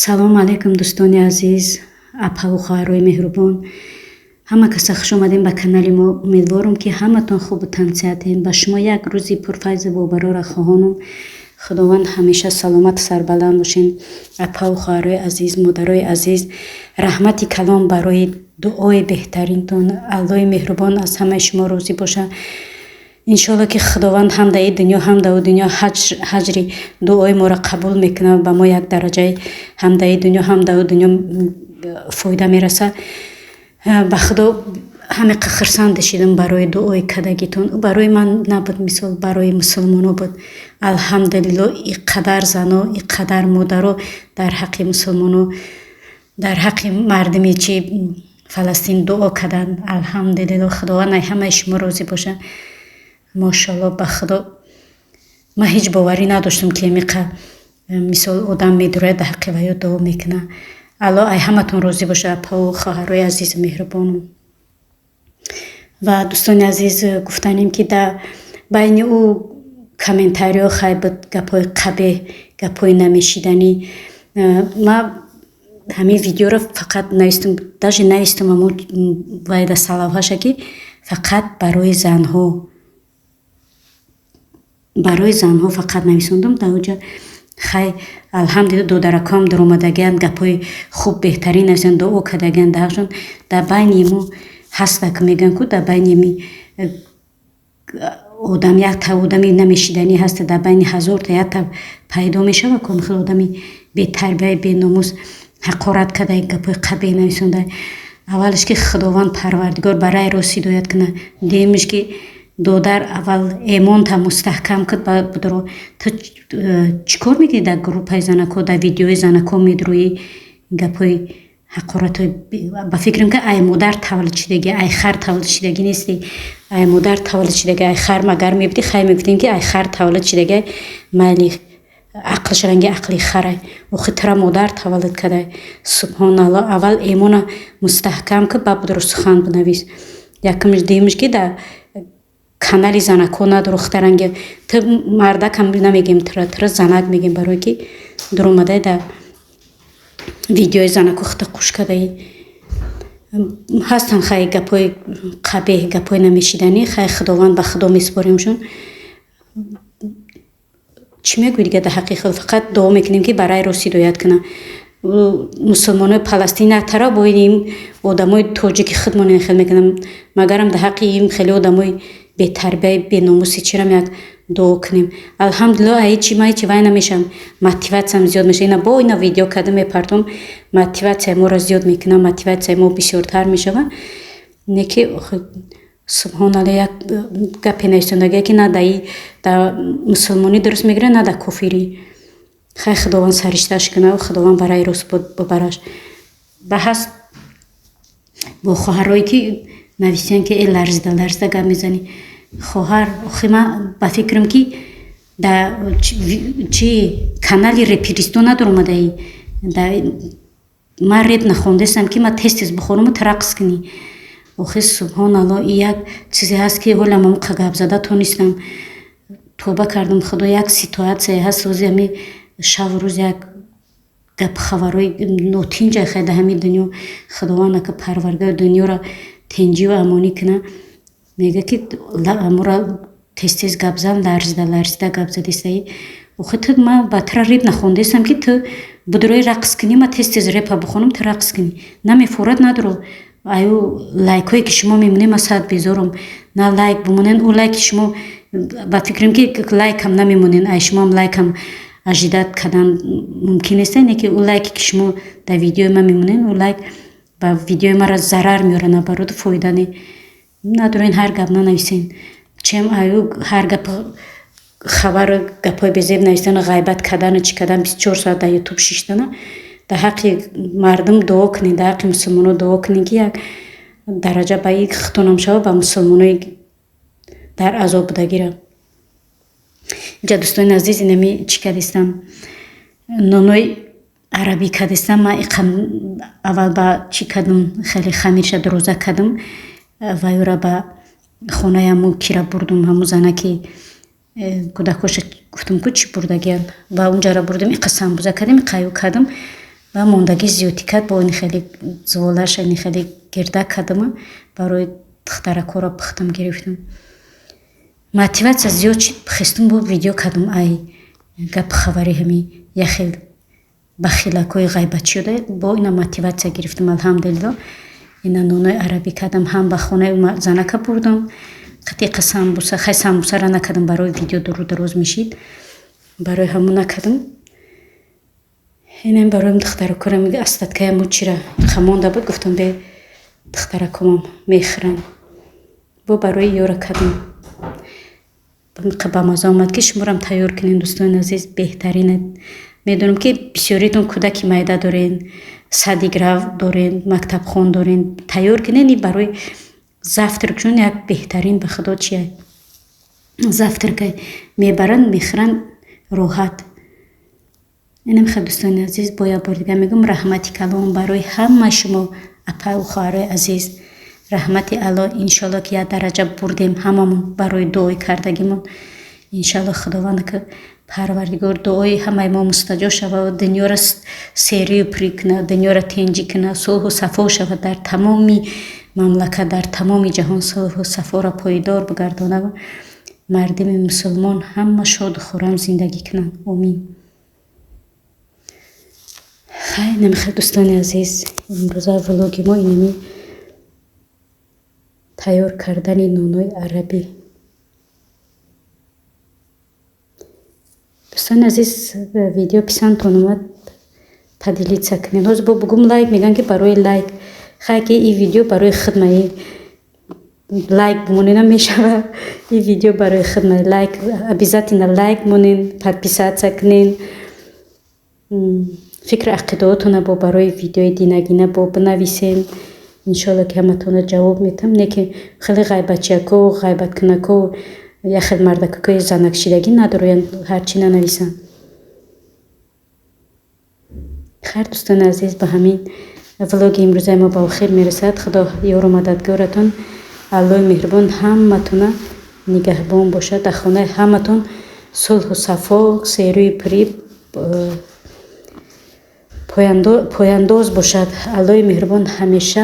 Салому алайкум, дӯстони азиз, апаву хоҳарои меҳрубон. Ҳама каса хуш омадем ба канали мо. Умедворам, ки ҳаматон хубу тансиҳатен. Ба шумо як рӯзи пурфайзу бобарора хоҳонам. Худованд ҳамеша саломату сарбаланд бошен. Апаву хоҳарои азиз, модарои азиз, раҳмати калон барои дуои беҳтаринтон. Аллоҳи меҳрубон аз ҳамаи шумо розӣ бошад. Иншоалло, ки Худованд ҳам дар ин дунё, ҳам дар ӯ дунё ҳаҷри дуои моро қабул мекунад, ба мо як дараҷаи ҳам дар ин дунё, ҳам дар ӯ дунё фоида мерасад. Ба Худо, ҳамеқа хурсанд шидам барои дуои кардагитон. Барои ман набуд, мисол, барои мусулмоно буд. Алҳамдулилло, и қадар зано, и қадар модаро дар ҳаққи мусулмоно, дар ҳаққи мардуми чи Фаластин дуо карданд. Алҳамдулилло, Худованд ай ҳамаи шумо розӣ бошад. Мошоалло, ба Худо, ман ҳеҷ боварӣ надоштам, ки ҳамиқа, мисол, одам медурояд, дар ҳаққи ваё дуо мекунад. Аллоҳ ай ҳаматон розӣ бошад, апаву хоҳарои азизу меҳрубонам. Ва, дӯстони азиз, гуфтанем, ки дар байни ӯ комментариҳо хай буд, гапҳои қабеҳ, гапҳои намешиданӣ. Ман ҳамин видеоро фақат навистам, даже навистам ҳамун вайда сарлавҳаша, ки фақат барои занҳо, барои занҳо фақат нависондам. Дар оҷа хай, алҳамдулилла, додаракҳоам дуромадагианд, гапҳои хуб, беҳтарин нависанд, дуо кардагианд дар ҳақшон. Дар байни мо ҳаста, ки мегӯянд ку, дар байни ми одам якта одами намешиданӣ ҳаста, дар байни ҳазорта якта пайдо мешавад ку, хел одами бетарбияи беномус ҳақорат карда, гапҳои қабеҳ нависонда. Аввалаш, ки Худованд Парвардигор ба раи рост ҳидоят кунад. Дуюмаш, ки додар, аввал эмонта мустаҳкам куд, бидро. Ту чӣ кор мекунӣ дар группаи занакҳо, дар видеои занакҳо медурӯӣ, гапҳои ҳақоратҳои? Ба фикрам, ки ай модар таваллуд шудагӣ, ай хар таваллуд шудагӣ нестӣ. Ай модар таваллуд шудагӣ, ай хар магар мебудӣ, хай мегуфтем, ки ай хар таваллуд шудагӣ, майли, ақлш ранги ақли харай. Охи тура модар таваллуд кардай. Субҳоналло, аввал эмона мустаҳкам ки, баъд бидро, сухан бинавис. Якумш. Дуюмш, ки дар канали занакҳо надору худта ранги ту мардакам намегем, тура занак мегем, барое ки дуромадай, дар видеои занакҳо худта қуш кардаӣ. Ҳастанд, хай, гапҳои қабеҳ, гапҳои намешиданӣ. Хай, Худованд, ба Худо месупоримшон. Чӣ мегӯӣ дига дар ҳаққи худ? Фақат дуо мекунем, ки ба раи рост ҳидоят кунад мусулмонои Паластин. Як тараф бо ин одамои тоҷики худмон ин хел мекунам, магарам дар ҳаққи ин хеле одамои бетарбияи беномуси чирам як дуо кунем. Алҳамдулилло, ҳечи ман ҳечи вай намешавам, мотиватсиям зиёд мешавад. Ина бо ина видео карда мепартом, мотиватсияи моро зиёд мекунам, мотиватсияи мо бисёртар мешавад. Не ки, субҳоналло, як гапе нависондагие, ки на дар мусулмонӣ дуруст мегирад, на дар кофирӣ. Хай, Худованд сариштааш кунад, Худованд ба раи рост бубараш. Ба ҳаст бо хоҳарое, ки нависиянд, ки э, ларзида ларзида гап мезанӣ. Хоҳар, охи ман ба фикрам, ки дар чи канали реперисто надоромадаӣ. Ман реп нахондастам, ки ман тез тез бихонаму ту рақс кунӣ. Охи, субҳоналло, и як чизе ҳаст, ки ҳолам ҳамоқа гап зада тонистам, тоба кардам. Худо, як ситуатсияе ҳаст, ҳози ҳами шаву рӯз як гап хабарҳои нотинҷа. Хай, дар ҳамин дунё Худованд ака Парвардигори дунёро тинҷиву амонӣ кунад. Мегӯяд, ки амура тез тез гап зан, ларзида ларзида гап задистаӣ. Охи ту, ман ба тура реп нахондастам, ки ту будурои рақс кунӣ, ман тез тез репа бихонам, ту рақс кунӣ. Намефорад, надоро. Аю лайкҳое, ки шумо мемонед, ман сад безорам. На лайк бимонед, ӯ лайки шумо, ба фикрам, ки лайкам намемонед, ай шумоам лайкам ожидать кардан мумкин нест. Не ки ӯ лайке, ки шумо дар видеои ман мемонед, ӯ лайк ба видеои маро зарар меорад, наоборот, фоида не. Надорен, ҳар гап нанависен. Чем аю ҳар гап, хабару гапҳои безеб навистану ғайбат кардану чӣ кардан, 24 соат дар Ютуб шиштана, дар ҳаққи мардум дуо кунед, дар ҳаққи мусулмоно дуо кунед, ки як дараҷа ба ин хитонам шавад, ба мусулмонои дар азоб будагира. Инҷа, дӯстони азиз, инами чӣ кардистам, нонои арабӣ кардистам. Ман аввал ба чӣ кардам, хеле хамирша дурӯза кардам ва юра ба хонаи ҳамун кира бурдум, ҳамун зана, ки кӯдакҳоша гуфтам ку, чӣ бурдагиянд, ба унҷара бурдем, иқа самбуза кардем, иқаю кардам. Ва мондагӣ зиёдтӣ кард, бо ини хеле зуволаша, ини хеле гирда кардама, барои духтаракҳоро пухтам, гирифтам. Мотиватсия зиёд шид, хестум, бо видео кардам. Ай гапи хабари ҳами яхел бахилакҳои ғайбатшуда бо ина мотиватсия гирифтам, алҳамдулилло. Ина нонои арабӣ кардам, ҳам ба хонаи занака бурдам қатиқа самбуса. Хай, самбусаро накардам, барои видео дуру дароз мешид, барои ҳамон накардам. Инам барои духтаракҳоро остаткая мучира хамонда буд, гуфтам, бе духтаракҳомам мехӯранд. Бо барои ёра кардам. Ба маза омад, ки шуморам тайёр кунем, дӯстони азиз, беҳтаринед. Медонам, ки бисёритон кӯдаки майда дорен, садик рав дорен, мактабхон дорен. Тайёр кунен, и барои завтрак чун як беҳтарин, ба худо, чия, завтракай мебаранд, мехӯранд роҳат. Инам хел, дӯстони азиз, бо як бори дигар мегӯям, раҳмати калом барои ҳамаи шумо, апаю хоҳарои азиз. Раҳмати Алло, иншоалло, ки як дараҷа бурдем ҳамамон барои дуои кардагимон. Иншоалло, Худованд ки Парвардигор дуои ҳамаи мо мустаҷоб шавад, дунёро серию пурӣ кунад, дунёро тинҷӣ кунад, сулҳу сафо шавад дар тамоми мамлакат, дар тамоми ҷаҳон сулҳу сафоро пойдор бигардонад, мардуми мусулмон ҳама шоду хуррам зиндагӣ кунанд. Омин. Хай, намихел, дӯстони азиз, имрӯза влоги мо инами тайёр кардани нонои арабӣ. Дӯстони азиз, видео писандтон омад, поделиться кунед. Ҳозир бо бугум лайк, мегӯянд, ки барои лайк. Хай, ки ин видео барои худма, лайк бимонена мешавад. Ин видео барои худма, лайк обязательно, лайк монен, подписаться кунен, фикру ақидаотона бо барои видеои динагина бо бинависен. Иншоалло, ки ҳаматонро ҷавоб метам. Не ки хеле ғайбатчиако, ғайбаткунако, яхел мардакакои занакшидагӣ надороянд, ҳарчӣ нанависанд. Хайр, дӯстони азиз, ба ҳамин влоги имрӯзаи мо ба охир мерасад. Худо ёру мададгоратон, Аллои меҳрубон ҳаматона нигаҳбон бошад. Дар хонаи ҳаматон сулҳу сафо, серӯи пурӣ пояндоз бошад. Аллои меҳрубон ҳамеша.